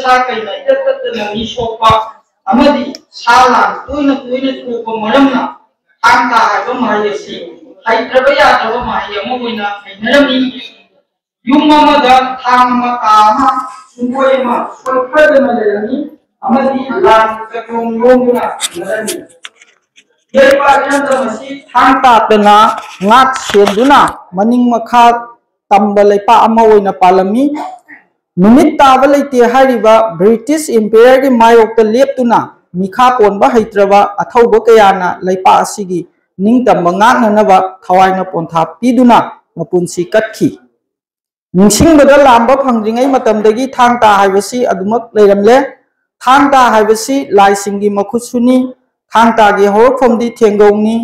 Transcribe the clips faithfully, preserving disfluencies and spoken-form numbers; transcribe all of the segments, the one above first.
ꯁꯥ ꯀꯩꯅ ꯏꯇꯠ ꯇꯠꯇꯅ ꯃꯤ ꯁꯣꯛꯄ ꯑꯃꯗꯤ ꯁꯥ ꯂꯥꯟ ꯇꯣꯏꯅ ꯇꯣꯏꯅ ꯊꯣꯛꯄ ꯃꯔꯝꯅ ꯊꯥꯡ ꯇꯥ ꯍꯥꯏꯕ ꯃꯍꯩ ꯑꯁꯤ ꯍꯩꯇ꯭ꯔꯕ ꯌꯥꯗ꯭ꯔꯕ ꯃꯍꯩ ꯑꯃ ꯑꯣꯏꯅ ꯍꯩꯅꯔꯝꯃꯤ꯫ ꯌꯨꯝ ꯑꯃꯗ ꯊꯥꯡ ꯑꯃ, ꯀꯥ ꯑꯃ, ꯁꯨꯡꯒꯣꯏ ꯑꯃ ꯁꯣꯏꯈ꯭ꯔꯗꯅ ꯂꯩꯔꯝꯃꯤ ꯑꯃꯗꯤ ꯂꯥꯟ ꯆꯠꯐꯝ ꯂꯣꯝꯗꯨꯅ ꯂꯩꯔꯝꯃꯤ꯫ ꯌꯩꯄꯥꯛ ꯏꯔꯝꯗꯝ ꯑꯁꯤ ꯊꯥꯡ ꯇꯥꯗꯅ ꯉꯥꯛ ꯁꯦꯟꯗꯨꯅ ꯃꯅꯤꯡ ꯃꯈꯥ ꯇꯝꯕ ꯂꯩꯄꯥꯛ ꯑꯃ ꯑꯣꯏꯅ ꯄꯥꯜꯂꯝꯃꯤ꯫ ꯅꯨꯃꯤꯠ ꯇꯥꯕ ꯂꯩꯇꯦ ꯍꯥꯏꯔꯤꯕ ꯕ꯭ꯔꯤꯇꯤꯁ ꯏꯝꯄꯦꯔꯔꯒꯤ ꯃꯥꯌꯣꯛꯇ ꯂꯦꯞꯇꯨꯅ ꯃꯤꯈꯥ ꯄꯣꯟꯕ ꯍꯩꯇ꯭ꯔꯕ ꯑꯊꯧꯕ ꯀꯌꯥꯅ ꯂꯩꯄꯥꯛ ꯑꯁꯤꯒꯤ ꯅꯤꯡꯇꯝꯕ ꯉꯥꯛꯅꯅꯕ ꯊꯋꯥꯏꯅ ꯄꯣꯟꯊꯥ ꯄꯤꯗꯨꯅ ꯃꯄꯨꯟꯁꯤ ꯀꯠꯈꯤ꯫ ꯅꯤꯡꯁꯤꯡꯕꯗ ꯂꯥꯝꯕ ꯐꯪꯗ꯭ꯔꯤꯉꯩ ꯃꯇꯝꯗꯒꯤ ꯊꯥꯡ ꯇꯥ ꯍꯥꯏꯕꯁꯤ ꯑꯗꯨꯃꯛ ꯂꯩꯔꯝꯂꯦ꯫ ꯊꯥꯡ ꯇꯥ ꯍꯥꯏꯕꯁꯤ ꯂꯥꯏꯁꯤꯡꯒꯤ ꯃꯈꯨꯠꯁꯨꯅꯤ꯫ ꯊꯥꯡ ꯇꯥꯒꯤ ꯍꯧꯔꯛꯐꯝꯗꯤ ꯊꯦꯡꯒꯧꯅꯤ꯫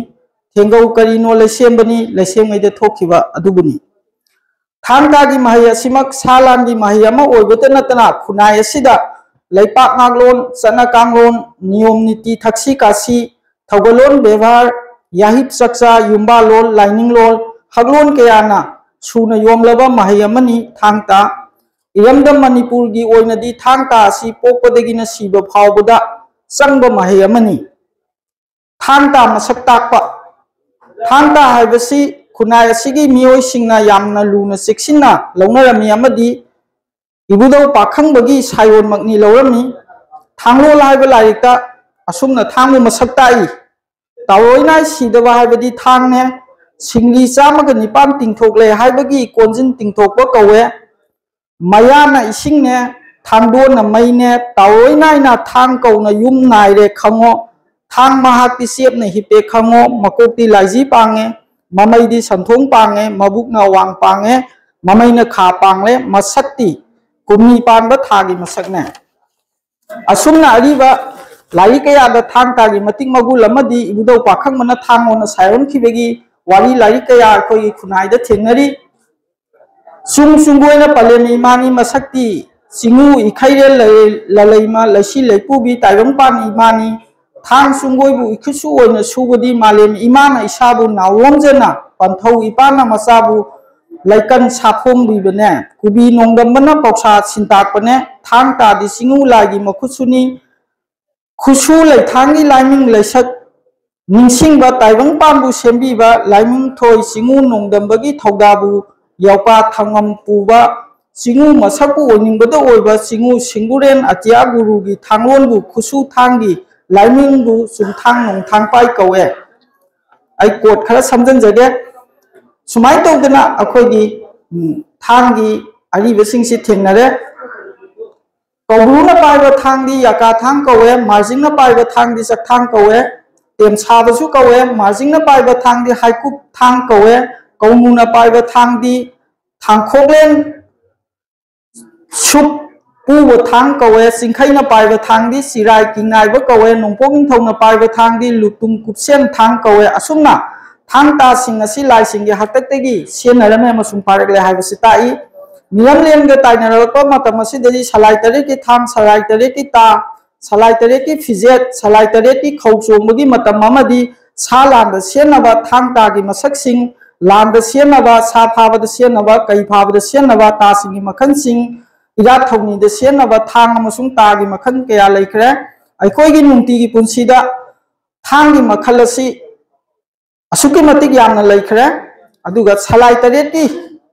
ꯊꯦꯡꯒꯧ ꯀꯔꯤꯅꯣ? ꯂꯩꯁꯦꯝꯕꯅꯤ꯫ ꯂꯩꯁꯦꯝꯉꯩꯗ ꯊꯣꯛꯈꯤꯕ ꯑꯗꯨꯕꯨꯅꯤ꯫ ꯊꯥꯡ ꯇꯥꯒꯤ ꯃꯍꯩ ꯑꯁꯤꯃꯛ ꯁꯥ ꯂꯥꯟꯒꯤ ꯃꯍꯩ ꯑꯃ ꯑꯣꯏꯕꯇ ꯅꯠꯇꯅ ꯈꯨꯟꯅꯥꯏ ꯑꯁꯤꯗ ꯂꯩꯄꯥꯛ ꯉꯥꯛꯂꯣꯟ, ꯆꯠꯅ ꯀꯥꯡꯂꯣꯟ, ꯅꯤꯌꯣꯝ ꯅꯤꯇꯤ, ꯊꯛꯁꯤ ꯈꯥꯁꯤ, ꯊꯧꯒꯜꯂꯣꯟ ꯕꯦꯕꯥꯔ, ꯌꯥꯍꯤꯞ ꯆꯛꯆꯥ, ꯌꯨꯝꯕꯥꯜꯂꯣꯟ, ꯂꯥꯏꯅꯤꯡꯂꯣꯟ, ꯍꯛꯂꯣꯟ ꯀꯌꯥꯅ ꯁꯨꯅ ꯌꯣꯝꯂꯕ ꯃꯍꯩ ꯑꯃꯅꯤ ꯊꯥꯡ ꯇꯥ꯫ ꯏꯔꯝꯗꯝ ꯃꯅꯤꯄꯨꯔꯒꯤ ꯑꯣꯏꯅꯗꯤ ꯊꯥꯡ ꯇꯥ ꯑꯁꯤ ꯄꯣꯛꯄꯗꯒꯤꯅ ꯁꯤꯕ ꯐꯥꯎꯕꯗ ꯆꯪꯕ ꯃꯍꯩ ꯑꯃꯅꯤ꯫ ꯊꯥꯡ ꯇꯥ ꯃꯁꯛ ꯇꯥꯛꯄ꯫ ꯊꯥꯡ ꯇꯥ ꯍꯥꯏꯕꯁꯤ ꯈꯨꯟꯅꯥꯏ ꯑꯁꯤꯒꯤ ꯃꯤꯑꯣꯏꯁꯤꯡꯅ ꯌꯥꯝꯅ ꯂꯨꯅ ꯆꯦꯛꯁꯤꯟꯅ ꯂꯧꯅꯔꯝꯃꯤ ꯑꯃꯗꯤ ꯏꯕꯨꯙꯧ ꯄꯥꯈꯪꯕꯒꯤ ꯁꯥꯏꯑꯣꯟꯃꯛꯅꯤ ꯂꯧꯔꯝꯃꯤ꯫ ꯊꯥꯡꯂꯣꯜ ꯍꯥꯏꯕ ꯂꯥꯏꯔꯤꯛꯇ ꯑꯁꯨꯝꯅ ꯊꯥꯡꯕ ꯃꯁꯛ ꯇꯥꯛꯏ꯫ ꯇꯥꯑꯣꯏꯅꯥꯏ ꯁꯤꯗꯕ ꯍꯥꯏꯕꯗꯤ ꯊꯥꯡꯅꯦ꯫ ꯁꯤꯡꯂꯤ ꯆꯥꯝꯃꯒ ꯅꯤꯄꯥꯟ ꯇꯤꯡꯊꯣꯛꯂꯦ ꯍꯥꯏꯕꯒꯤ ꯀꯣꯟꯖꯤꯟ ꯇꯤꯡꯊꯣꯛꯄ ꯀꯧꯋꯦ꯫ ꯃꯌꯥꯅ ꯏꯁꯤꯡꯅꯦ, ꯊꯥꯡꯗꯣꯟꯅ ꯃꯩꯅꯦ, ꯇꯥꯑꯣꯏꯅꯥꯏꯅ ꯊꯥꯡ ꯀꯧꯅ ꯌꯨꯝ ꯅꯥꯏꯔꯦ ꯈꯪꯉꯣ꯫ ꯊꯥꯡ ꯃꯍꯥꯛꯇꯤ ꯆꯦꯞꯅ ꯍꯤꯞꯄꯦ ꯈꯪꯉꯣ, ꯃꯀꯣꯛꯇꯤ ꯂꯥꯏꯖꯤ ꯄꯥꯡꯉꯦ, ꯃꯃꯩꯗꯤ ꯁꯟꯊꯣꯡ ꯄꯥꯡꯉꯦ, ꯃꯕꯨꯛꯅ ꯋꯥꯡ ꯄꯥꯡꯉꯦ, ꯃꯃꯩꯅ ꯈꯥ ꯄꯥꯡꯂꯦ, ꯃꯁꯛꯇꯤ ꯀꯨꯝꯃꯤ ꯄꯥꯟꯕ ꯊꯥꯒꯤ ꯃꯁꯛꯅꯦ꯫ ꯑꯁꯨꯝꯅ ꯑꯔꯤꯕ ꯂꯥꯏꯔꯤꯛ ꯀꯌꯥꯗ ꯊꯥꯡ ꯇꯥꯒꯤ ꯃꯇꯤꯛ ꯃꯒꯨꯜ ꯑꯃꯗꯤ ꯏꯕꯨꯙꯧ ꯄꯥꯈꯪꯕꯅ ꯊꯥꯡ ꯑꯣꯏꯅ ꯁꯥꯏꯑꯣꯟꯈꯤꯕꯒꯤ ꯋꯥꯔꯤ ꯂꯥꯏꯔꯤꯛ ꯀꯌꯥ ꯑꯩꯈꯣꯏꯒꯤ ꯈꯨꯟꯅꯥꯏꯗ ꯊꯦꯡꯅꯔꯤ꯫ ꯆꯨꯡ ꯆꯨꯡꯒꯣꯏꯅ ꯄꯂꯦꯝ ꯏꯃꯥꯅꯤ ꯃꯁꯛꯇꯤ ꯆꯤꯡꯉꯨ ꯏꯈꯩꯔꯦꯜ ꯂꯩ-, ꯂꯂꯩꯃ ꯂꯩꯁꯤ ꯂꯩꯄꯨꯕꯤ ꯇꯥꯏꯕꯪꯄꯥꯟ ꯏꯃꯥꯅꯤ꯫ ꯊꯥꯡ ꯆꯨꯡꯒꯣꯏꯕꯨ ꯏꯈꯨꯠꯁꯨ ꯑꯣꯏꯅ ꯁꯨꯕꯗꯤ ꯃꯥꯂꯦꯝ ꯏꯃꯥꯅ ꯏꯁꯥꯕꯨ ꯅꯥꯎꯔꯣꯝꯖꯅ ꯄꯟꯊꯧ ꯏꯄꯥꯅ ꯃꯆꯥꯕꯨ ꯂꯩꯀꯟ ꯁꯥꯐꯣꯡꯕꯤꯕꯅꯦ꯫ ꯀꯨꯕꯤ ꯅꯣꯡꯗꯝꯕꯅ ꯄꯧꯁꯥ ꯁꯤꯟꯇꯥꯛꯄꯅꯦ꯫ ꯊꯥꯡ ꯇꯥꯗꯤ ꯆꯤꯡꯉꯨ ꯂꯥꯏꯒꯤ ꯃꯈꯨꯠꯁꯨꯅꯤ꯫ ꯈꯨꯠꯁꯨ ꯂꯩꯊꯥꯡꯒꯤ ꯂꯥꯏꯃꯤꯡ ꯂꯩꯁꯛ ꯅꯤꯡꯁꯤꯡꯕ ꯇꯥꯏꯕꯪ ꯄꯥꯟꯕꯨ ꯁꯦꯝꯕꯤꯕ ꯂꯥꯏꯃꯤꯡ ꯊꯣꯏ ꯆꯤꯡꯉꯨ ꯅꯣꯡꯗꯝꯕꯒꯤ ꯊꯧꯗꯥꯕꯨ ꯌꯥꯎꯀꯥ ꯊꯥꯡꯉꯝ ꯄꯨꯕ ꯆꯤꯡꯉꯨ ꯃꯁꯛꯄꯨ ꯑꯣꯏꯅꯤꯡꯕꯗ ꯑꯣꯏꯕ ꯆꯤꯡꯉꯨ ꯁꯤꯡꯒꯨꯔꯦꯟ ꯑꯇꯤꯌꯥ ꯒꯨꯔꯨꯒꯤ ꯊꯥꯡꯂꯣꯟꯕꯨ ꯈꯨꯠꯁꯨ ꯊꯥꯡꯒꯤ ꯂꯥꯏꯃꯤꯡꯕꯨ ꯆꯨꯝꯊꯥꯡ ꯅꯣꯡꯊꯥꯡ ꯄꯥꯏ ꯀꯧꯋꯦ꯫ ꯑꯩ ꯀꯣꯠ ꯈꯔ ꯁꯝꯖꯤꯟꯖꯒꯦ꯫ ꯁꯨꯃꯥꯏꯅ ꯇꯧꯗꯅ ꯑꯩꯈꯣꯏꯒꯤ ꯎꯝ, ꯊꯥꯡꯒꯤ ꯑꯔꯤꯕꯁꯤꯡꯁꯤ ꯊꯦꯡꯅꯔꯦ꯫ ꯀꯧꯕ꯭ꯔꯨꯅ ꯄꯥꯏꯕ ꯊꯥꯡꯗꯤ ꯌꯥꯀꯥ ꯊꯥꯡ ꯀꯧꯋꯦ, ꯃꯥꯔꯖꯤꯡꯅ ꯄꯥꯏꯕ ꯊꯥꯡꯗꯤ ꯆꯥꯛꯊꯥꯡ ꯀꯧꯋꯦ, ꯇꯦꯝꯁꯥꯕꯁꯨ ꯀꯧꯋꯦ, ꯃꯥꯔꯖꯤꯡꯅ ꯄꯥꯏꯕ ꯊꯥꯡꯗꯤ ꯍꯥꯏꯀꯨꯞ ꯊꯥꯡ ꯀꯧꯋꯦ, ꯀꯧꯅꯨꯅ ꯄꯥꯏꯕ ꯊꯥꯡꯗꯤ ꯊꯥꯡꯈꯣꯛꯂꯦꯟ ꯁꯨꯞ ꯄꯨꯕ ꯊꯥꯡ ꯀꯧꯋꯦ, ꯆꯤꯡꯈꯩꯅ ꯄꯥꯏꯕ ꯊꯥꯡꯗꯤ ꯆꯤꯔꯥꯏ ꯀꯤꯡꯉꯥꯏꯕ ꯀꯧꯋꯦ, ꯅꯣꯡꯄꯣꯛ ꯅꯤꯡꯊꯧꯅ ꯄꯥꯏꯕ ꯊꯥꯡꯗꯤ ꯂꯨꯇꯨꯝ ꯀꯨꯞꯁꯦꯟ ꯊꯥꯡ ꯀꯧꯋꯦ꯫ ꯑꯁꯨꯝꯅ ꯊꯥꯡ ꯇꯥꯁꯤꯡ ꯑꯁꯤ ꯂꯥꯏꯁꯤꯡꯒꯤ ꯍꯥꯛꯇꯛꯇꯒꯤ ꯁꯤꯖꯤꯟꯅꯔꯝꯃꯦ ꯑꯃꯁꯨꯡ ꯄꯥꯏꯔꯛꯂꯦ ꯍꯥꯏꯕꯁꯤ ꯇꯥꯛꯏ꯫ ꯃꯤꯔꯝꯂꯦꯟꯒ ꯇꯥꯏꯅꯔꯛꯄ ꯃꯇꯝ ꯑꯁꯤꯗꯗꯤ ꯁꯂꯥꯏ ꯇꯔꯦꯠꯀꯤ ꯊꯥꯡ, ꯁꯂꯥꯏ ꯇꯔꯦꯠꯀꯤ ꯇꯥ, ꯁꯂꯥꯏ ꯇꯔꯦꯠꯀꯤ ꯐꯤꯖꯦꯠ, ꯁꯂꯥꯏ ꯇꯔꯦꯠꯀꯤ ꯈꯧ ꯆꯣꯡꯕꯒꯤ ꯃꯇꯝ ꯑꯃꯗꯤ ꯁꯥ ꯂꯥꯟꯗ ꯁꯤꯖꯤꯟꯅꯕ ꯊꯥꯡ ꯇꯥꯒꯤ ꯃꯁꯛꯁꯤꯡ, ꯂꯥꯟꯗ ꯁꯤꯖꯤꯟꯅꯕ, ꯁꯥ ꯐꯥꯕꯗ ꯁꯤꯖꯤꯟꯅꯕ, ꯀꯩ ꯐꯥꯕꯗ ꯁꯤꯖꯤꯟꯅꯕ ꯇꯥꯁꯤꯡꯒꯤ ꯃꯈꯜꯁꯤꯡ, ꯏꯔꯥꯠ ꯊꯧꯅꯤꯗ ꯁꯤꯖꯤꯟꯅꯕ ꯊꯥꯡ ꯑꯃꯁꯨꯡ ꯇꯥꯒꯤ ꯃꯈꯜ ꯀꯌꯥ ꯂꯩꯈ꯭ꯔꯦ꯫ ꯑꯩꯈꯣꯏꯒꯤ ꯅꯨꯡꯇꯤꯒꯤ ꯄꯨꯟꯁꯤꯗ ꯊꯥꯡꯒꯤ ꯃꯈꯜ ꯑꯁꯤ ꯑꯁꯨꯛꯀꯤ ꯃꯇꯤꯛ ꯌꯥꯝꯅ ꯂꯩꯈ꯭ꯔꯦ꯫ ꯑꯗꯨꯒ ꯁꯂꯥꯏ ꯇꯔꯦꯠꯀꯤ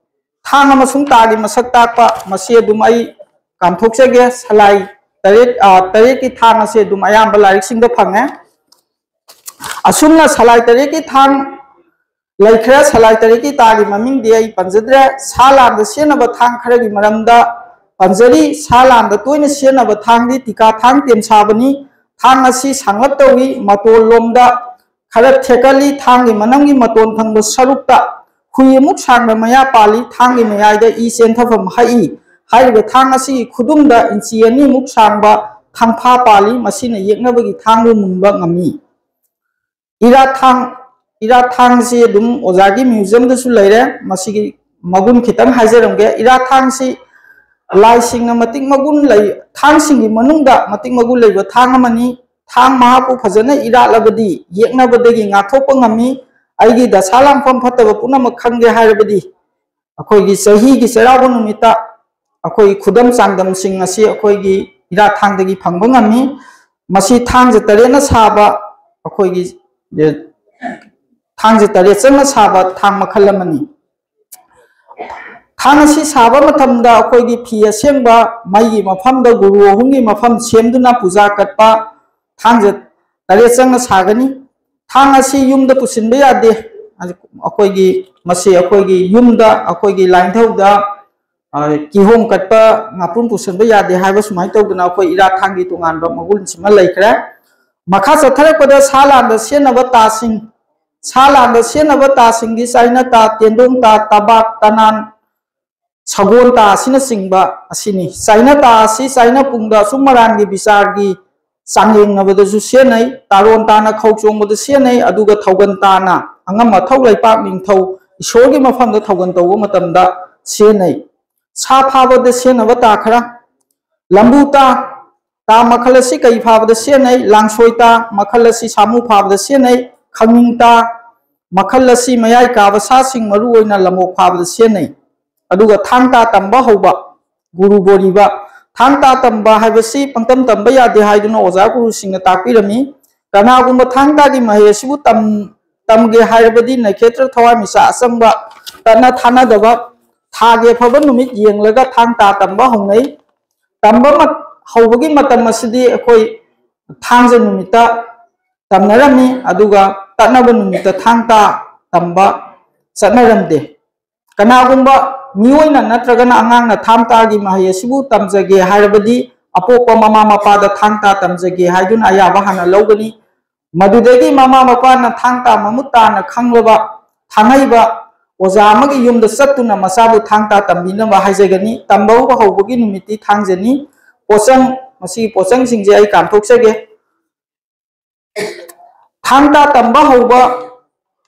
ꯊꯥꯡ ꯑꯃꯁꯨꯡ ꯇꯥꯒꯤ ꯃꯁꯛ ꯇꯥꯛꯄ ꯃꯁꯤ ꯑꯗꯨꯝ ꯑꯩ ꯀꯥꯝꯊꯣꯛꯆꯒꯦ꯫ ꯁꯂꯥꯏ ꯇꯔꯦꯠ, ꯑ, ꯇꯔꯦꯠꯀꯤ ꯊꯥꯡ ꯑꯁꯤ ꯑꯗꯨꯝ ꯑꯌꯥꯝꯕ ꯂꯥꯏꯔꯤꯛꯁꯤꯡꯗ ꯐꯪꯉꯦ꯫ ꯑꯁꯨꯝꯅ ꯁꯂꯥꯏ ꯇꯔꯦꯠꯀꯤ ꯊꯥꯡ ꯂꯩꯈ꯭ꯔꯦ꯫ ꯁꯂꯥꯏ ꯇꯔꯦꯠꯀꯤ ꯇꯥꯒꯤ ꯃꯃꯤꯡꯗꯤ ꯑꯩ ꯄꯟꯖꯗ꯭ꯔꯦ꯫ ꯁꯥ ꯂꯥꯟꯗ ꯁꯤꯖꯤꯟꯅꯕ ꯊꯥꯡ ꯈꯔꯒꯤ ꯃꯔꯝꯗ ꯄꯟꯖꯔꯤ꯫ ꯁꯥ ꯂꯥꯟꯗ ꯇꯣꯏꯅ ꯁꯤꯖꯤꯟꯅꯕ ꯊꯥꯡꯗꯤ ꯇꯤꯀꯥ ꯊꯥꯡ ꯇꯦꯝꯁꯥꯕꯅꯤ꯫ ꯊꯥꯡ ꯑꯁꯤ ꯁꯥꯡꯂꯞ ꯇꯧꯏ, ꯃꯇꯣꯟ ꯂꯣꯝꯗ ꯈꯔ ꯊꯦꯛꯀꯜꯂꯤ꯫ ꯊꯥꯡꯒꯤ ꯃꯅꯪꯒꯤ ꯃꯇꯣꯟ ꯊꯪꯕ ꯁꯔꯨꯛꯇ ꯈꯨꯏ ꯑꯃꯨꯛ ꯁꯥꯡꯅ ꯃꯌꯥ ꯄꯥꯜꯂꯤ꯫ ꯊꯥꯡꯒꯤ ꯃꯌꯥꯏꯗ ꯏ ꯆꯦꯟꯊꯐꯝ ꯍꯛꯏ꯫ ꯍꯥꯏꯔꯤꯕ ꯊꯥꯡ ꯑꯁꯤꯒꯤ ꯈꯨꯗꯨꯝꯗ ꯏꯟꯆꯤ ꯑꯅꯤꯃꯨꯛ ꯁꯥꯡꯕ ꯈꯪꯐꯥ ꯄꯥꯜꯂꯤ꯫ ꯃꯁꯤꯅ ꯌꯦꯛꯅꯕꯒꯤ ꯊꯥꯡꯕꯨ ꯃꯨꯟꯕ ꯉꯝꯃꯤ꯫ ꯏꯔꯥꯠ ꯊꯥꯡ, ꯏꯔꯥꯠ ꯊꯥꯡꯁꯤ ꯑꯗꯨꯝ ꯑꯣꯖꯥꯒꯤ ꯃ꯭ꯌꯨꯖꯤꯌꯝꯗꯁꯨ ꯂꯩꯔꯦ꯫ ꯃꯁꯤꯒꯤ ꯃꯒꯨꯟ ꯈꯤꯇꯪ ꯍꯥꯏꯖꯔꯝꯒꯦ꯫ ꯏꯔꯥꯠ ꯊꯥꯡꯁꯤ ꯂꯥꯏꯁꯤꯡꯅ ꯃꯇꯤꯛ ꯃꯒꯨꯟ ꯂꯩ, ꯊꯥꯡꯁꯤꯡꯒꯤ ꯃꯅꯨꯡꯗ ꯃꯇꯤꯛ ꯃꯒꯨꯟ ꯂꯩꯕ ꯊꯥꯡ ꯑꯃꯅꯤ꯫ ꯊꯥꯡ ꯃꯍꯥꯛꯄꯨ ꯐꯖꯅ ꯏꯔꯥꯠꯂꯕꯗꯤ ꯌꯦꯛꯅꯕꯗꯒꯤ ꯉꯥꯛꯊꯣꯛꯄ ꯉꯝꯃꯤ꯫ ꯑꯩꯒꯤ ꯗꯁꯥ ꯂꯥꯡꯐꯝ ꯐꯠꯇꯕ ꯄꯨꯝꯅꯃꯛ ꯈꯪꯒꯦ ꯍꯥꯏꯔꯕꯗꯤ ꯑꯩꯈꯣꯏꯒꯤ ꯆꯍꯤꯒꯤ ꯆꯩꯔꯥꯎꯕ ꯅꯨꯃꯤꯠꯇ ꯑꯩꯈꯣꯏꯒꯤ ꯈꯨꯗꯝ ꯆꯥꯡꯗꯝꯁꯤꯡ ꯑꯁꯤ ꯑꯩꯈꯣꯏꯒꯤ ꯏꯔꯥꯠ ꯊꯥꯡꯗꯒꯤ ꯐꯪꯕ ꯉꯝꯃꯤ꯫ ꯃꯁꯤ ꯊꯥꯡꯖ ꯇꯔꯦꯠꯅ ꯁꯥꯕ ꯑꯩꯈꯣꯏꯒꯤ, ꯑꯦ, ꯊꯥꯡꯖ ꯇꯔꯦꯠ ꯆꯪꯅ ꯁꯥꯕ ꯊꯥꯡ ꯃꯈꯜ ꯑꯃꯅꯤ꯫ ꯊꯥꯡ ꯑꯁꯤ ꯁꯥꯕ ꯃꯇꯝꯗ ꯑꯩꯈꯣꯏꯒꯤ ꯐꯤ ꯑꯁꯦꯡꯕ ꯃꯩꯒꯤ ꯃꯐꯝꯗ ꯒꯨꯔꯨ ꯑꯍꯨꯝꯒꯤ ꯃꯐꯝ ꯁꯦꯝꯗꯨꯅ ꯄꯨꯖꯥ ꯀꯠꯄ ꯊꯥꯡꯖ ꯇꯔꯦꯠ ꯆꯪꯅ ꯁꯥꯒꯅꯤ꯫ ꯊꯥꯡ ꯑꯁꯤ ꯌꯨꯝꯗ ꯄꯨꯁꯤꯟꯕ ꯌꯥꯗꯦ꯫ ꯑꯩꯈꯣꯏꯒꯤ, ꯃꯁꯤ ꯑꯩꯈꯣꯏꯒꯤ ꯌꯨꯝꯗ, ꯑꯩꯈꯣꯏꯒꯤ ꯂꯥꯏꯅꯤꯡꯊꯧꯗ, ꯑ, ꯀꯤꯍꯣꯝ ꯀꯠꯄ ꯉꯥꯄ꯭ꯔꯨꯝ ꯄꯨꯁꯤꯟꯕ ꯌꯥꯗꯦ ꯍꯥꯏꯕ ꯁꯨꯃꯥꯏꯅ ꯇꯧꯗꯅ ꯑꯩꯈꯣꯏ ꯏꯔꯥꯠ ꯊꯥꯡꯒꯤ ꯇꯣꯉꯥꯟꯕ ꯃꯒꯨꯟꯁꯤꯃ ꯂꯩꯈ꯭ꯔꯦ꯫ ꯃꯈꯥ ꯆꯠꯊꯔꯛꯄꯗ ꯁꯥ ꯂꯥꯟꯗ ꯁꯤꯖꯤꯟꯅꯕ ꯇꯥꯁꯤꯡ, ꯁꯥ ꯂꯥꯟꯗ ꯁꯤꯖꯤꯟꯅꯕ ꯇꯥꯁꯤꯡꯗꯤ ꯆꯥꯏꯅ ꯇꯥ, ꯇꯦꯟꯗꯣꯡ ꯇꯥ, ꯇꯕꯥꯛ, ꯇꯅꯥꯟ, ꯁꯒꯣꯜ ꯇꯥ ꯑꯁꯤꯅꯆꯤꯡꯕ ꯑꯁꯤꯅꯤ꯫ ꯆꯥꯏꯅ ꯇꯥ ꯑꯁꯤ ꯆꯥꯏꯅ ꯄꯨꯡꯗ ꯑꯆꯨꯝ ꯑꯔꯥꯟꯒꯤ ꯕꯤꯆꯥꯔꯒꯤ ꯆꯥꯡꯌꯦꯡꯅꯕꯗꯁꯨ ꯁꯤꯖꯤꯟꯅꯩ꯫ ꯇꯥꯔꯣꯟ ꯇꯥꯅ ꯈꯧ ꯆꯣꯡꯕꯗ ꯁꯤꯖꯤꯟꯅꯩ꯫ ꯑꯗꯨꯒ ꯊꯧꯒꯟ ꯇꯥꯅ ꯑꯉꯝ ꯑꯊꯧ ꯂꯩꯄꯥꯛ ꯅꯤꯡꯊꯧ ꯏꯁꯣꯔꯒꯤ ꯃꯐꯝꯗ ꯊꯧꯒꯟ ꯇꯧꯕ ꯃꯇꯝꯗ ꯁꯤꯖꯤꯟꯅꯩ꯫ ꯁꯥ ꯐꯥꯕꯗ ꯁꯤꯖꯤꯟꯅꯕ ꯇꯥ ꯈꯔ: ꯂꯝꯕꯨ ꯇꯥ, ꯇꯥ ꯃꯈꯜ ꯑꯁꯤ ꯀꯩ ꯐꯥꯕꯗ ꯁꯤꯖꯤꯟꯅꯩ꯫ ꯂꯥꯡꯁꯣꯏ ꯇꯥ ꯃꯈꯜ ꯑꯁꯤ ꯁꯥꯃꯨ ꯐꯥꯕꯗ ꯁꯤꯖꯤꯟꯅꯩ꯫ ꯈꯪꯅꯤꯡ ꯇꯥ ꯃꯈꯜ ꯑꯁꯤ ꯃꯌꯥꯏ ꯀꯥꯕ ꯁꯥꯁꯤꯡ, ꯃꯔꯨꯑꯣꯏꯅ ꯂꯝꯑꯣꯛ ꯐꯥꯕꯗ ꯁꯤꯖꯤꯟꯅꯩ꯫ ꯑꯗꯨꯒ ꯊꯥꯡ ꯇꯥ ꯇꯝꯕ ꯍꯧꯕ, ꯒꯨꯔꯨ ꯕꯣꯔꯤꯕ꯫ ꯊꯥꯡ ꯇꯥ ꯇꯝꯕ ꯍꯥꯏꯕꯁꯤ ꯄꯪꯇꯝ ꯇꯝꯕ ꯌꯥꯗꯦ ꯍꯥꯏꯗꯨꯅ ꯑꯣꯖꯥ ꯒꯨꯔꯨꯁꯤꯡꯅ ꯇꯥꯛꯄꯤꯔꯝꯃꯤ꯫ ꯀꯅꯥꯒꯨꯝꯕ ꯊꯥꯡ ꯇꯥꯒꯤ ꯃꯍꯩ ꯑꯁꯤꯕꯨ ꯇꯝ-, ꯇꯝꯒꯦ ꯍꯥꯏꯔꯕꯗꯤ ꯅꯈꯦꯇ꯭ꯔ ꯊꯋꯥꯟꯃꯤꯆꯥꯛ ꯑꯆꯪꯕ, ꯇꯠꯅ ꯊꯥꯅꯗꯕ, ꯊꯥꯒꯤ ꯑꯐꯕ ꯅꯨꯃꯤꯠ ꯌꯦꯡꯂꯒ ꯊꯥꯡ ꯇꯥ ꯇꯝꯕ ꯍꯧꯅꯩ꯫ ꯇꯝꯕ ꯃꯠ-, ꯍꯧꯕꯒꯤ ꯃꯇꯝ ꯑꯁꯤꯗꯤ ꯑꯩꯈꯣꯏ ꯊꯥꯡꯖ ꯅꯨꯃꯤꯠꯇ ꯇꯝꯅꯔꯝꯃꯤ, ꯑꯗꯨꯒ ꯇꯠꯅꯕ ꯅꯨꯃꯤꯠꯇ ꯊꯥꯡ ꯇꯥ ꯇꯝꯕ ꯆꯠꯅꯔꯝꯗꯦ꯫ ꯀꯅꯥꯒꯨꯝꯕ ꯃꯤꯑꯣꯏꯅ ꯅꯠꯇ꯭ꯔꯒꯅ ꯑꯉꯥꯡꯅ ꯊꯥꯡ ꯇꯥꯒꯤ ꯃꯍꯩ ꯑꯁꯤꯕꯨ ꯇꯝꯖꯒꯦ ꯍꯥꯏꯔꯕꯗꯤ ꯑꯄꯣꯛꯄ ꯃꯃꯥ ꯃꯄꯥꯗ ꯊꯥꯡ ꯇꯥ ꯇꯝꯖꯒꯦ ꯍꯥꯏꯗꯨꯅ ꯑꯌꯥꯕ ꯍꯥꯟꯅ ꯂꯧꯒꯅꯤ꯫ ꯃꯗꯨꯗꯒꯤ ꯃꯃꯥ ꯃꯄꯥꯅ ꯊꯥꯡ ꯇꯥ ꯃꯃꯨꯠ ꯇꯥꯅ ꯈꯪꯂꯕ ꯊꯥꯡꯍꯩꯕ ꯑꯣꯖꯥ ꯑꯃꯒꯤ ꯌꯨꯝꯗ ꯆꯠꯇꯨꯅ ꯃꯆꯥꯕꯨ ꯊꯥꯡ ꯇꯥ ꯇꯝꯕꯤꯅꯕ ꯍꯥꯏꯖꯒꯅꯤ꯫ ꯇꯝꯕ ꯍꯧꯕꯒꯤ ꯅꯨꯃꯤꯠꯇꯤ ꯊꯥꯡꯖꯅꯤ꯫ ꯄꯣꯠꯆꯪ, ꯃꯁꯤꯒꯤ ꯄꯣꯠꯆꯪꯁꯤꯡꯁꯦ ꯑꯩ ꯀꯥꯟꯊꯣꯛꯆꯒꯦ꯫ ꯊꯥꯡ ꯇꯥ ꯇꯝꯕ ꯍꯧꯕ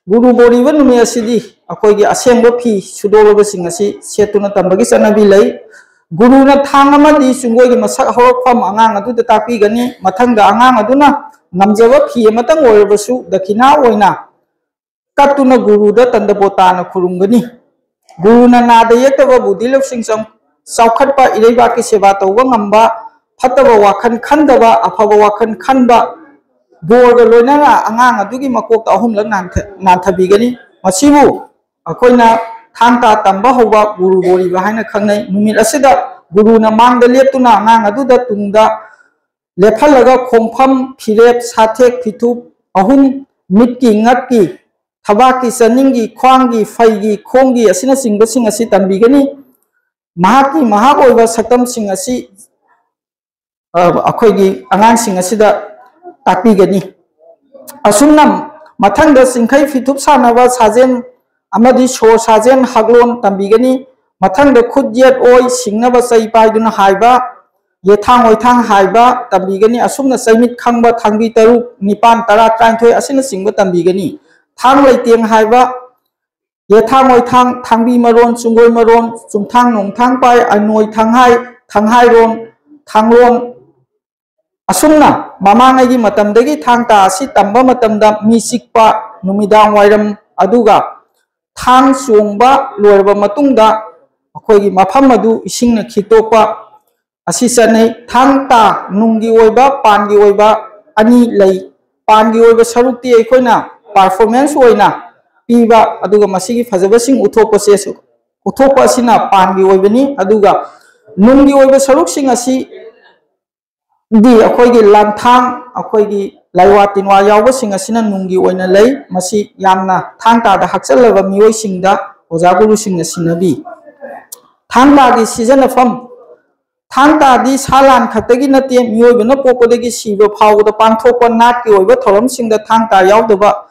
ꯒꯨꯔꯨ ꯕꯣꯔꯤꯕ ꯅꯨꯃꯤꯠ ꯑꯁꯤꯗꯤ ꯑꯩꯈꯣꯏꯒꯤ ꯑꯁꯦꯡꯕ ꯐꯤ ꯁꯨꯗꯣꯛꯂꯕꯁꯤꯡ ꯑꯁꯤ ꯁꯦꯠꯇꯨꯅ ꯇꯝꯕꯒꯤ ꯆꯠꯅꯕꯤ ꯂꯩ꯫ ꯒꯨꯔꯨꯅ ꯊꯥꯡ ꯑꯃꯗꯤ ꯆꯨꯡꯒꯣꯏꯒꯤ ꯃꯁꯛ ꯍꯧꯔꯛꯐꯝ ꯑꯉꯥꯡ ꯑꯗꯨꯗ ꯇꯥꯛꯄꯤꯒꯅꯤ꯫ ꯃꯊꯪꯗ ꯑꯉꯥꯡ ꯑꯗꯨꯅ ꯉꯝꯖꯕ ꯐꯤ ꯑꯃꯇꯪ ꯑꯣꯏꯔꯕꯁꯨ ꯗꯈꯤꯅꯥ ꯑꯣꯏꯅ ꯀꯠꯇꯨꯅ ꯒꯨꯔꯨꯗ ꯇꯟꯗꯕꯣꯇꯥꯅ ꯈꯨꯔꯨꯝꯒꯅꯤ꯫ ꯒꯨꯔꯨꯅ ꯅꯥꯗ ꯌꯦꯛꯇꯕ ꯕꯨꯗꯤ ꯂꯧꯁꯤꯡ ꯆꯥꯎꯈꯠꯄ, ꯏꯔꯩꯕꯥꯛꯀꯤ ꯁꯦꯕꯥ ꯇꯧꯕ ꯉꯝꯕ, ꯐꯠꯇꯕ ꯋꯥꯈꯜ ꯈꯟꯗꯕ, ꯑꯐꯕ ꯋꯥꯈꯜ ꯈꯟꯕ, ꯕꯣꯔꯒ ꯂꯣꯏꯅꯅ ꯑꯉꯥꯡ ꯑꯗꯨꯒꯤ ꯃꯀꯣꯛꯇ ꯑꯍꯨꯝꯂꯛ ꯅꯥꯟꯊ-, ꯅꯥꯟꯊꯕꯤꯒꯅꯤ꯫ ꯃꯁꯤꯕꯨ ꯑꯩꯈꯣꯏꯅ ꯊꯥꯡ ꯇꯥ ꯇꯝꯕ ꯍꯧꯕ ꯒꯨꯔꯨ ꯕꯣꯔꯤꯕ ꯍꯥꯏꯅ ꯈꯪꯅꯩ꯫ ꯅꯨꯃꯤꯠ ꯑꯁꯤꯗ ꯒꯨꯔꯨꯅ ꯃꯥꯡꯗ ꯂꯦꯞꯇꯨꯅ ꯑꯉꯥꯡ ꯑꯗꯨꯗ ꯇꯨꯡꯗ ꯂꯦꯞꯍꯜꯂꯒ ꯈꯣꯡꯐꯝ, ꯐꯤꯔꯦꯞ, ꯁꯥꯊꯦꯛ, ꯐꯤꯊꯨꯞ ꯑꯍꯨꯝ, ꯃꯤꯠꯀꯤ, ꯉꯛꯀꯤ, ꯊꯕꯥꯛꯀꯤ, ꯆꯅꯤꯡꯒꯤ, ꯈ꯭ꯋꯥꯡꯒꯤ, ꯐꯩꯒꯤ, ꯈꯣꯡꯒꯤ ꯑꯁꯤꯅꯆꯤꯡꯕꯁꯤꯡ ꯑꯁꯤ ꯇꯝꯕꯤꯒꯅꯤ꯫ ꯃꯍꯥꯛꯀꯤ ꯃꯍꯥꯛ ꯑꯣꯏꯕ ꯁꯛꯇꯝꯁꯤꯡ ꯑꯁꯤ, ꯑ, ꯑꯩꯈꯣꯏꯒꯤ ꯑꯉꯥꯡꯁꯤꯡ ꯑꯁꯤꯗ ꯇꯥꯛꯄꯤꯒꯅꯤ꯫ ꯑꯁꯨꯝꯅ ꯃꯊꯪꯗ ꯆꯤꯡꯈꯩ ꯐꯤꯊꯨꯞ ꯁꯥꯟꯅꯕ ꯁꯥꯖꯦꯜ ꯑꯃꯗꯤ ꯁꯣꯔ ꯁꯥꯖꯦꯜ ꯍꯛꯂꯣꯟ ꯇꯝꯕꯤꯒꯅꯤ꯫ ꯃꯊꯪꯗ ꯈꯨꯠ ꯌꯦꯠ ꯑꯣꯏ ꯁꯤꯡꯅꯕ ꯆꯩ ꯄꯥꯏꯗꯨꯅ ꯍꯥꯏꯕ, ꯌꯦꯠꯊꯥꯡ ꯑꯣꯏꯊꯥꯡ ꯍꯥꯏꯕ ꯇꯝꯕꯤꯒꯅꯤ꯫ ꯑꯁꯨꯝꯅ ꯆꯩꯃꯤꯠ ꯈꯪꯕ, ꯊꯥꯡꯕꯤ ꯇꯔꯨꯛ, ꯅꯤꯄꯥꯟ, ꯇꯔꯥ, ꯇꯔꯥꯅꯤꯊꯣꯏ ꯑꯁꯤꯅꯆꯤꯡꯕ ꯇꯝꯕꯤꯒꯅꯤ꯫ ꯊꯥꯡ ꯂꯩꯇꯦꯡ ꯍꯥꯏꯕ, ꯌꯦꯠꯊꯥꯡ ꯑꯣꯏꯊꯥꯡ, ꯊꯥꯡꯕꯤ ꯃꯔꯣꯟ, ꯆꯨꯡꯒꯣꯏ ꯃꯔꯣꯟ, ꯆꯨꯝꯊꯥꯡ ꯅꯣꯡꯊꯥꯡ ꯄꯥꯏ, ꯑꯅꯣꯏ ꯊꯥꯡꯍꯥꯏ, ꯊꯥꯡꯍꯥꯏꯔꯣꯟ, ꯊꯥꯡꯂꯣꯟ, ꯑꯁꯨꯝꯅ ꯃꯃꯥꯡꯉꯩꯒꯤ ꯃꯇꯝꯗꯒꯤ ꯊꯥꯡ ꯇꯥ ꯑꯁꯤ ꯇꯝꯕ ꯃꯇꯝꯗ ꯃꯤ ꯆꯤꯛꯄ, ꯅꯨꯃꯤꯗꯥꯡ ꯋꯥꯏꯔꯝ, ꯑꯗꯨꯒ ꯊꯥꯡ ꯆꯣꯡꯕ ꯂꯣꯏꯔꯕ ꯃꯇꯨꯡꯗ ꯑꯩꯈꯣꯏꯒꯤ ꯃꯐꯝ ꯑꯗꯨ ꯏꯁꯤꯡꯅ ꯈꯤꯛꯇꯣꯛꯄ ꯑꯁꯤ ꯆꯠꯅꯩ꯫ ꯊꯥꯡ ꯇꯥ ꯅꯨꯡꯒꯤ ꯑꯣꯏꯕ, ꯄꯥꯟꯒꯤ ꯑꯣꯏꯕ ꯑꯅꯤ ꯂꯩ꯫ ꯄꯥꯟꯒꯤ ꯑꯣꯏꯕ ꯁꯔꯨꯛꯇꯤ ꯑꯩꯈꯣꯏꯅ performance ꯑꯣꯏꯅ ꯄꯤꯕ, ꯑꯗꯨꯒ ꯃꯁꯤꯒꯤ ꯐꯖꯕꯁꯤꯡ ꯎꯠꯊꯣꯛꯄꯁꯦ, ꯎꯠꯊꯣꯛꯄ ꯑꯁꯤꯅ ꯄꯥꯟꯒꯤ ꯑꯣꯏꯕꯅꯤ꯫ ꯑꯗꯨꯒ ꯅꯨꯡꯒꯤ ꯑꯣꯏꯕ ꯁꯔꯨꯛꯁꯤꯡ ꯑꯁꯤ ꯗꯤ ꯑꯩꯈꯣꯏꯒꯤ ꯂꯥꯟꯊꯥꯡ, ꯑꯩꯈꯣꯏꯒꯤ ꯂꯥꯏꯋꯥ ꯇꯤꯟꯋꯥ ꯌꯥꯎꯕꯁꯤꯡ ꯑꯁꯤꯅ ꯅꯨꯡꯒꯤ ꯑꯣꯏꯅ ꯂꯩ꯫ ꯃꯁꯤ ꯌꯥꯝꯅ ꯊꯥꯡ ꯇꯥꯗ ꯍꯥꯛꯆꯜꯂꯕ ꯃꯤꯑꯣꯏꯁꯤꯡꯗ ꯑꯣꯖꯥ ꯒꯨꯔꯨꯁꯤꯡꯅ ꯁꯤꯟꯅꯕꯤ꯫ ꯊꯥꯡ ꯇꯥꯒꯤ ꯁꯤꯖꯤꯟꯅꯐꯝ, ꯊꯥꯡ ꯇꯥꯗꯤ ꯁꯥ ꯂꯥꯟ ꯈꯛꯇꯒꯤ ꯅꯠꯇꯦ, ꯃꯤꯑꯣꯏꯕꯅ ꯄꯣꯛꯄꯗꯒꯤ ꯁꯤꯕ ꯐꯥꯎꯕꯗ ꯄꯥꯡꯊꯣꯛꯄ ꯅꯥꯠꯀꯤ ꯑꯣꯏꯕ ꯊꯧꯔꯝꯁꯤꯡꯗ ꯊꯥꯡ ꯇꯥ ꯌꯥꯎꯗꯕ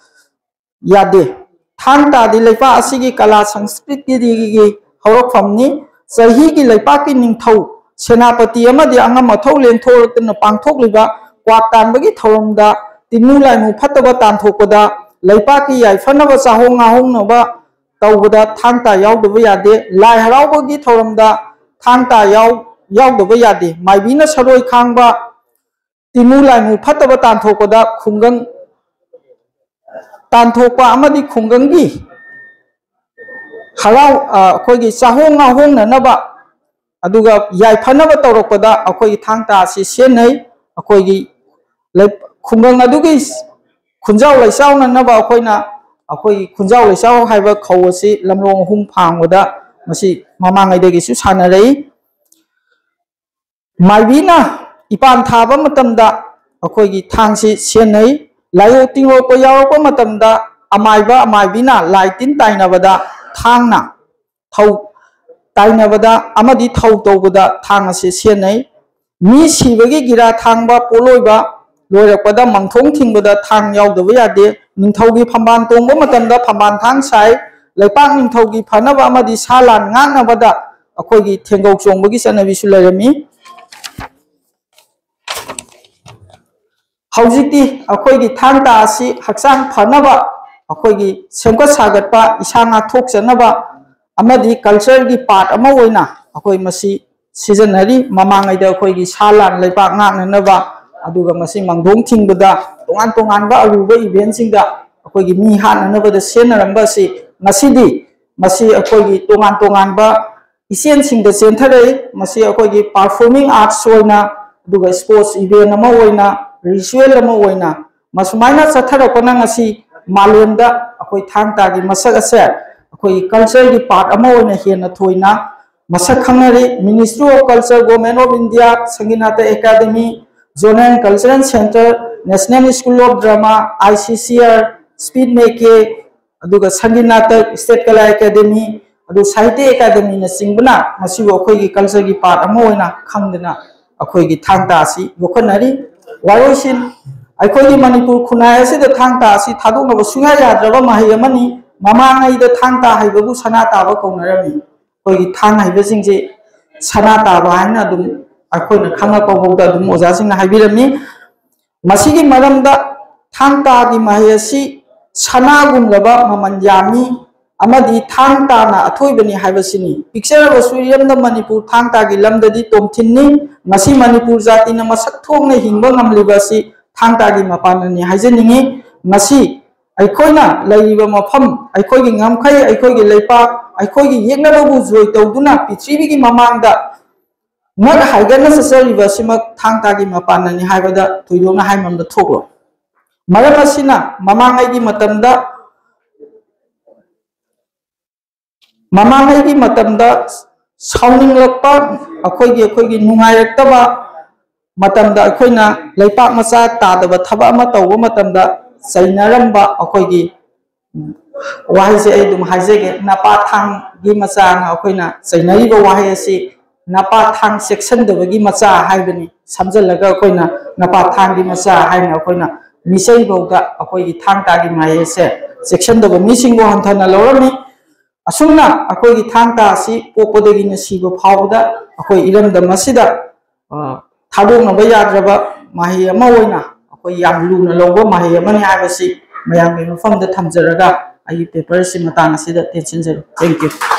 ꯌꯥꯗꯦ꯫ ꯊꯥꯡ ꯇꯥꯗꯤ ꯂꯩꯄꯥꯛ ꯑꯁꯤꯒꯤ ꯀꯂꯥ ꯁꯪꯁꯀ꯭ꯔꯤꯇꯤꯒꯤ ꯍꯧꯔꯛꯐꯝꯅꯤ꯫ ꯆꯍꯤꯒꯤ ꯂꯩꯄꯥꯛꯀꯤ ꯅꯤꯡꯊꯧ, ꯁꯦꯅꯥꯄꯇꯤ ꯑꯃꯗꯤ ꯑꯉꯝ ꯑꯊꯧ ꯂꯦꯟꯊꯣꯔꯛꯇꯨꯅ ꯄꯥꯡꯊꯣꯛꯂꯤꯕ ꯀ꯭ꯋꯥꯛ ꯇꯥꯟꯕꯒꯤ ꯊꯧꯔꯝꯗ ꯇꯤꯟꯃꯨ ꯂꯥꯏꯃꯨ ꯐꯠꯇꯕ ꯇꯥꯟꯊꯣꯛꯄꯗ, ꯂꯩꯄꯥꯛꯀꯤ ꯌꯥꯏꯐꯅꯕ ꯆꯥꯍꯣꯡ ꯉꯥꯍꯣꯡꯅꯕ ꯇꯧꯕꯗ ꯊꯥꯡ ꯇꯥ ꯌꯥꯎꯗꯕ ꯌꯥꯗꯦ꯫ ꯂꯥꯏ ꯍꯔꯥꯎꯕꯒꯤ ꯊꯧꯔꯝꯗ ꯊꯥꯡ ꯇꯥ ꯌꯥꯎ-, ꯌꯥꯎꯗꯕ ꯌꯥꯗꯦ꯫ ꯃꯥꯏꯕꯤꯅ ꯁꯔꯣꯏ ꯈꯥꯡꯕ, ꯇꯤꯟꯃꯨ ꯂꯥꯏꯃꯨ ꯐꯠꯇꯕ ꯇꯥꯟꯊꯣꯛꯄꯗ ꯈꯨꯡꯒꯪ ꯇꯥꯟꯊꯣꯛꯄ ꯑꯃꯗꯤ ꯈꯨꯡꯒꯪꯒꯤ ꯍꯔꯥꯎ ꯑ, ꯑꯩꯈꯣꯏꯒꯤ ꯆꯥꯍꯣꯡ ꯉꯥꯍꯣꯡꯅꯅꯕ, ꯑꯗꯨꯒ ꯌꯥꯏꯐꯅꯕ ꯇꯧꯔꯛꯄꯗ ꯑꯩꯈꯣꯏꯒꯤ ꯊꯥꯡ ꯇꯥ ꯑꯁꯤ ꯁꯤꯖꯤꯟꯅꯩ꯫ ꯑꯩꯈꯣꯏꯒꯤ ꯂꯩ- ꯈꯨꯡꯒꯪ ꯑꯗꯨꯒꯤ ꯈꯨꯟꯖꯥꯎ ꯂꯩꯆꯥꯎꯅꯅꯕ ꯑꯩꯈꯣꯏꯅ, ꯑꯩꯈꯣꯏꯒꯤ ꯈꯨꯟꯖꯥꯎ ꯂꯩꯆꯥꯎ ꯍꯥꯏꯕ ꯈꯧ ꯑꯁꯤ ꯂꯝꯂꯣꯡ ꯑꯍꯨꯝ ꯐꯥꯡꯕꯗ ꯃꯁꯤ ꯃꯃꯥꯡꯉꯩꯗꯒꯤꯁꯨ ꯁꯥꯟꯅꯔꯛꯏ꯫ ꯃꯥꯏꯕꯤꯅ ꯏꯄꯥꯟ ꯊꯥꯕ ꯃꯇꯝꯗ ꯑꯩꯈꯣꯏꯒꯤ ꯊꯥꯡꯁꯤ ꯁꯤꯖꯤꯟꯅꯩ꯫ ꯂꯥꯏꯑꯣ ꯇꯤꯡꯑꯣꯛꯄ ꯌꯥꯎꯔꯛꯄ ꯃꯇꯝꯗ ꯑꯃꯥꯏꯕ ꯑꯃꯥꯏꯕꯤꯅ ꯂꯥꯏ ꯇꯤꯟ ꯇꯥꯏꯅꯕꯗ ꯊꯥꯡꯅ ꯊꯧ ꯇꯥꯏꯅꯕꯗ ꯑꯃꯗꯤ ꯊꯧ ꯇꯧꯕꯗ ꯊꯥꯡ ꯑꯁꯤ ꯁꯤꯖꯤꯟꯅꯩ꯫ ꯃꯤ ꯁꯤꯕꯒꯤ ꯒꯤꯔꯥ ꯊꯥꯡꯕ ꯄꯣꯠꯂꯣꯏꯕ ꯂꯣꯏꯔꯛꯄꯗ ꯃꯪꯊꯣꯡ ꯊꯤꯡꯕꯗ ꯊꯥꯡ ꯌꯥꯎꯗꯕ ꯌꯥꯗꯦ꯫ ꯅꯤꯡꯊꯧꯒꯤ ꯐꯝꯕꯥꯜ ꯇꯣꯡꯕ ꯃꯇꯝꯗ ꯐꯝꯕꯥꯜ ꯊꯥꯡ ꯁꯥꯏ꯫ ꯂꯩꯄꯥꯛ ꯅꯤꯡꯊꯧꯒꯤ ꯐꯅꯕ ꯑꯃꯗꯤ ꯁꯥ ꯂꯥꯟ ꯉꯥꯛꯅꯕꯗ ꯑꯩꯈꯣꯏꯒꯤ ꯊꯦꯡꯒꯧ ꯆꯣꯡꯕꯒꯤ ꯆꯠꯅꯕꯤꯁꯨ ꯂꯩꯔꯝꯃꯤ꯫ ꯍꯧꯖꯤꯛꯇꯤ ꯑꯩꯈꯣꯏꯒꯤ ꯊꯥꯡ ꯇꯥ ꯑꯁꯤ ꯍꯛꯆꯥꯡ ꯐꯅꯕ, ꯑꯩꯈꯣꯏꯒꯤ ꯁꯦꯝꯒꯠ ꯁꯥꯒꯠꯄ, ꯏꯁꯥ ꯉꯥꯛꯊꯣꯛꯆꯅꯕ ꯑꯃꯗꯤ ꯀꯜꯆꯔꯒꯤ ꯄꯥꯔꯠ ꯑꯃ ꯑꯣꯏꯅ ꯑꯩꯈꯣꯏ ꯃꯁꯤ ꯁꯤꯖꯤꯟꯅꯔꯤ꯫ ꯃꯃꯥꯡꯉꯩꯗ ꯑꯩꯈꯣꯏꯒꯤ ꯁꯥ ꯂꯥꯟ ꯂꯩꯄꯥꯛ ꯉꯥꯛꯅꯅꯕ, ꯑꯗꯨꯒ ꯃꯁꯤ ꯃꯥꯡꯗꯣꯡ ꯊꯤꯡꯕꯗ ꯇꯣꯉꯥꯟ ꯇꯣꯉꯥꯟꯕ ꯑꯔꯨꯕ ꯏꯚꯦꯟꯁꯤꯡꯗ ꯑꯩꯈꯣꯏꯒꯤ ꯃꯤ ꯍꯥꯠꯅꯅꯕꯗ ꯁꯤꯖꯤꯟꯅꯔꯝꯕ ꯑꯁꯤ ꯉꯁꯤꯗꯤ ꯃꯁꯤ ꯑꯩꯈꯣꯏꯒꯤ ꯇꯣꯉꯥꯟ ꯇꯣꯉꯥꯟꯕ ꯏꯆꯦꯜꯁꯤꯡꯗ ꯆꯦꯟꯊꯔꯛꯏ꯫ ꯃꯁꯤ ꯑꯩꯈꯣꯏꯒꯤ ꯄꯥꯔꯐꯣꯔꯃꯤꯡ ꯑꯥꯔꯠꯁ ꯑꯣꯏꯅ, ꯑꯗꯨꯒ ꯁ꯭ꯄꯣꯔꯠꯁ ꯏꯚꯦꯟ ꯑꯃ ꯑꯣꯏꯅ, ꯔꯤꯆꯨꯋꯦꯜ ꯑꯃ ꯑꯣꯏꯅ, ꯃꯁꯨꯃꯥꯏꯅ ꯆꯠꯊꯔꯛꯄꯅ ꯉꯁꯤ ꯃꯥꯂꯦꯝꯗ ꯑꯩꯈꯣꯏ ꯊꯥꯡ ꯇꯥꯒꯤ ꯃꯁꯛ ꯑꯁꯦ ꯑꯩꯈꯣꯏꯒꯤ ꯀꯜꯆꯔꯒꯤ ꯄꯥꯔꯠ ꯑꯃ ꯑꯣꯏꯅ ꯍꯦꯟꯅ ꯊꯣꯏꯅ ꯃꯁꯛ ꯈꯪꯅꯔꯤ꯫ Ministry of Culture, Government of India, Sanginata Academy, Zonal Cultural Centre, National School of Drama, I C C R, Speed Making, ꯑꯗꯨꯒ ꯁꯪꯒꯤꯠ ꯅꯥꯇꯛ, ꯁ꯭ꯇꯦꯠ ꯀꯂꯥ ꯑꯦꯀꯥꯗꯦꯃꯤ, ꯑꯗꯨ ꯁꯥꯍꯤꯇ꯭ꯌ ꯑꯦꯀꯥꯗꯦꯃꯤꯅꯆꯤꯡꯕꯅ ꯃꯁꯤꯕꯨ ꯑꯩꯈꯣꯏꯒꯤ ꯀꯜꯆꯔꯒꯤ ꯄꯥꯔꯠ ꯑꯃ ꯑꯣꯏꯅ ꯈꯪꯗꯅ ꯑꯩꯈꯣꯏꯒꯤ ꯊꯥꯡ ꯇꯥ ꯑꯁꯤ ꯌꯣꯛꯈꯠꯅꯔꯤ꯫ ꯋꯥꯔꯣꯏꯁꯤꯟ, ꯑꯩꯈꯣꯏꯒꯤ ꯃꯅꯤꯄꯨꯔ ꯈꯨꯟꯅꯥꯏ ꯑꯁꯤꯗ ꯊꯥꯡ ꯇꯥ ꯑꯁꯤ ꯊꯥꯗꯣꯛꯅꯕ ꯁꯨꯡꯌꯥ ꯌꯥꯗ꯭ꯔꯕ ꯃꯍꯩ ꯑꯃꯅꯤ꯫ ꯃꯃꯥꯡꯉꯩꯗ ꯊꯥꯡ ꯇꯥ ꯍꯩꯕꯕꯨ ꯁꯅꯥ ꯇꯥꯕ ꯀꯧꯅꯔꯝꯃꯤ꯫ ꯑꯩꯈꯣꯏꯒꯤ ꯊꯥꯡ ꯍꯩꯕꯁꯤꯡꯁꯦ ꯁꯅꯥ ꯇꯥꯕ ꯍꯥꯏꯅ ꯑꯗꯨꯝ ꯑꯩꯈꯣꯏꯅ ꯈꯪꯉꯛꯄ ꯐꯥꯎꯗ ꯑꯗꯨꯝ ꯑꯣꯖꯥꯁꯤꯡꯅ ꯍꯥꯏꯕꯤꯔꯝꯃꯤ꯫ ꯃꯁꯤꯒꯤ ꯃꯔꯝꯗ ꯊꯥꯡ ꯇꯥꯒꯤ ꯃꯍꯩ ꯑꯁꯤ ꯁꯅꯥꯒꯨꯝꯂꯕ ꯃꯃꯜ ꯌꯥꯝꯃꯤ ꯑꯃꯗꯤ ꯊꯥꯡ ꯇꯥꯅ ꯑꯊꯣꯏꯕꯅꯤ ꯍꯥꯏꯕꯁꯤꯅꯤ꯫ ꯄꯤꯛꯆꯔꯕꯁꯨ ꯏꯔꯝꯗꯝ ꯃꯅꯤꯄꯨꯔ ꯊꯥꯡ ꯇꯥꯒꯤ ꯂꯝꯗꯗꯤ ꯇꯣꯝꯊꯤꯟꯅꯤ꯫ ꯉꯁꯤ ꯃꯅꯤꯄꯨꯔ ꯖꯥꯇꯤꯅ ꯃꯁꯛ ꯊꯣꯛꯅ ꯍꯤꯡꯕ ꯉꯝꯂꯤꯕ ꯑꯁꯤ ꯊꯥꯡ ꯇꯥꯒꯤ ꯃꯄꯥꯟꯅꯅꯤ ꯍꯥꯏꯖꯅꯤꯡꯏ꯫ ꯉꯁꯤ ꯑꯩꯈꯣꯏꯅ ꯂꯩꯔꯤꯕ ꯃꯐꯝ, ꯑꯩꯈꯣꯏꯒꯤ ꯉꯝꯈꯩ, ꯑꯩꯈꯣꯏꯒꯤ ꯂꯩꯄꯥꯛ, ꯑꯩꯈꯣꯏꯒꯤ ꯌꯦꯛꯅꯕꯕꯨ ꯖꯣꯏ ꯇꯧꯗꯨꯅ ꯄ꯭ꯔꯤꯊꯤꯕꯤꯒꯤ ꯃꯃꯥꯡꯗ ꯉꯛ ꯍꯥꯏꯒꯠꯅ ꯆꯠꯆꯔꯤꯕ ꯑꯁꯤꯃꯛ ꯊꯥꯡ ꯇꯥꯒꯤ ꯃꯄꯥꯟꯅꯅꯤ ꯍꯥꯏꯕꯗ ꯊꯣꯏꯗꯣꯛꯅ ꯍꯥꯏꯃꯟꯕ ꯊꯣꯛꯂꯣꯏ꯫ ꯃꯔꯝ ꯑꯁꯤꯅ ꯃꯃꯥꯡꯉꯩꯒꯤ ꯃꯇꯝꯗ ꯃꯃꯥꯡꯉꯩꯒꯤ ꯃꯇꯝꯗ ꯁꯥꯎꯅꯤꯡꯂꯛꯄ, ꯑꯩꯈꯣꯏꯒꯤ ꯑꯩꯈꯣꯏꯒꯤ ꯅꯨꯡꯉꯥꯏꯔꯛꯇꯕ ꯃꯇꯝꯗ ꯑꯩꯈꯣꯏꯅ ꯂꯩꯄꯥꯛ ꯃꯆꯥ ꯇꯥꯗꯕ ꯊꯕꯛ ꯑꯃ ꯇꯧꯕ ꯃꯇꯝꯗ ꯆꯩꯅꯔꯝꯕ ꯑꯩꯈꯣꯏꯒꯤ ꯋꯥꯍꯩꯁꯦ ꯑꯩ ꯑꯗꯨꯝ ꯍꯥꯏꯖꯒꯦ, ꯅꯄꯥ ꯊꯥꯡꯒꯤ ꯃꯆꯥꯅ ꯑꯩꯈꯣꯏꯅ ꯆꯩꯅꯔꯤꯕ ꯋꯥꯍꯩ ꯑꯁꯤ ꯅꯄꯥ ꯊꯥꯡ ꯆꯦꯛꯁꯤꯟꯗꯕꯒꯤ ꯃꯆꯥ ꯍꯥꯏꯕꯅꯤ꯫ ꯁꯝꯖꯜꯂꯒ ꯑꯩꯈꯣꯏꯅ ꯅꯄꯥ ꯊꯥꯡꯒꯤ ꯃꯆꯥ ꯍꯥꯏꯅ ꯑꯩꯈꯣꯏꯅ ꯃꯤꯆꯩꯐꯥꯎꯗ ꯑꯩꯈꯣꯏꯒꯤ ꯊꯥꯡ ꯇꯥꯒꯤ ꯃꯍꯩ ꯑꯁꯦ ꯆꯦꯛꯁꯤꯟꯗꯕ ꯃꯤꯁꯤꯡꯕꯨ ꯍꯟꯊꯅ ꯂꯧꯔꯝꯃꯤ꯫ ꯑꯁꯨꯝꯅ ꯑꯩꯈꯣꯏꯒꯤ ꯊꯥꯡ ꯇꯥ ꯑꯁꯤ ꯄꯣꯛꯄꯗꯒꯤꯅ ꯁꯤꯕ ꯐꯥꯎꯕꯗ ꯑꯩꯈꯣꯏ ꯏꯔꯝꯗꯝ ꯑꯁꯤꯗ, ꯑ, ꯊꯥꯗꯣꯛꯅꯕ ꯌꯥꯗ꯭ꯔꯕ ꯃꯍꯩ ꯑꯃ ꯑꯣꯏꯅ ꯑꯩꯈꯣꯏ ꯌꯥꯝ ꯂꯨꯅ ꯂꯧꯕ ꯃꯍꯩ ꯑꯃꯅꯤ ꯍꯥꯏꯕꯁꯤ ꯃꯌꯥꯝꯒꯤ ꯃꯐꯝꯗ ꯊꯝꯖꯔꯒ ꯑꯩꯒꯤ ꯄꯦꯄꯔꯁꯤ ꯃꯇꯥꯡ ꯑꯁꯤꯗ ꯇꯦꯟꯁꯤꯟꯖꯔꯤ꯫ Thank you꯫